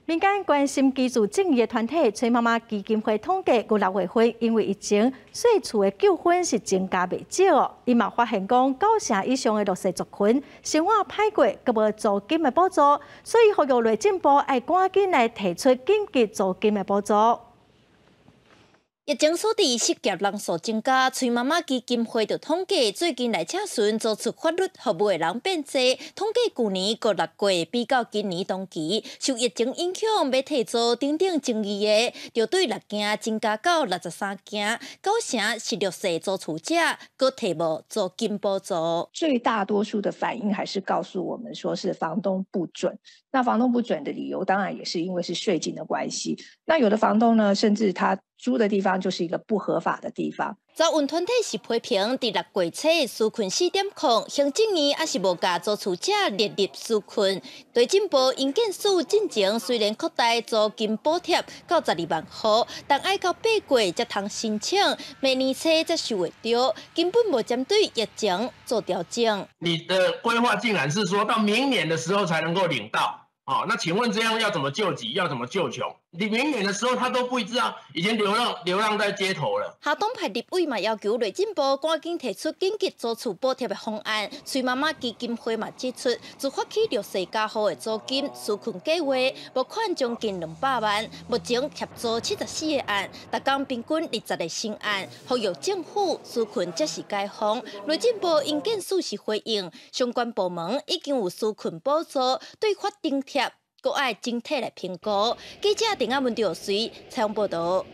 民間關心居住正義的團體崔媽媽基金會統計，舊6月份因為疫情，稅厝的糾紛是增加袂少。伊嘛發現講，九成以上的弱勢族群生活歹過，閣無租金的補助，所以呼籲內政部愛趕緊來提出緊急租金的補助。疫情所致失業人數增加，崔媽媽基金會就統計，最近來查詢租厝法律服務的人變濟。統計舊年舊6月比較今年同期，受疫情影響欲提租等等爭議的，就對六件增加到63件，九成是弱勢租厝者，閣提無租金補助。最大多數的反應還是告訴我們，說是房東不准。那房東不准的理由，當然也是因為是稅金的關係。那有的房東呢，甚至他租的地方就是一個不合法的地方。社運團體是批評，佇6月初紓困4.0，行政院猶是無共租厝者列入紓困。內政部營建署進前雖然擴大租金補貼到12萬戶，但愛到8月才通申請，明年初才收會著，根本無針對疫情做調整。你的規劃竟然是說到明年的時候才能夠領到。哦，那請問這樣要怎麼救急？要怎麼救窮？你明年的時候，他都不知道，已經流浪流浪在街頭了。下黨派立委嘛要求內政部趕緊提出緊急租厝補貼的方案。崔媽媽基金會嘛指出，自發起弱勢家戶的租金紓困計劃，募款將近200萬，目前協助74個案，逐工平均20個新案，呼籲政府紓困才是解方。內政部營建署是回應，相關部門已經有紓困補助，對法定貼，閣愛整體來評估。記者鄧阿文、劉隨採訪報道。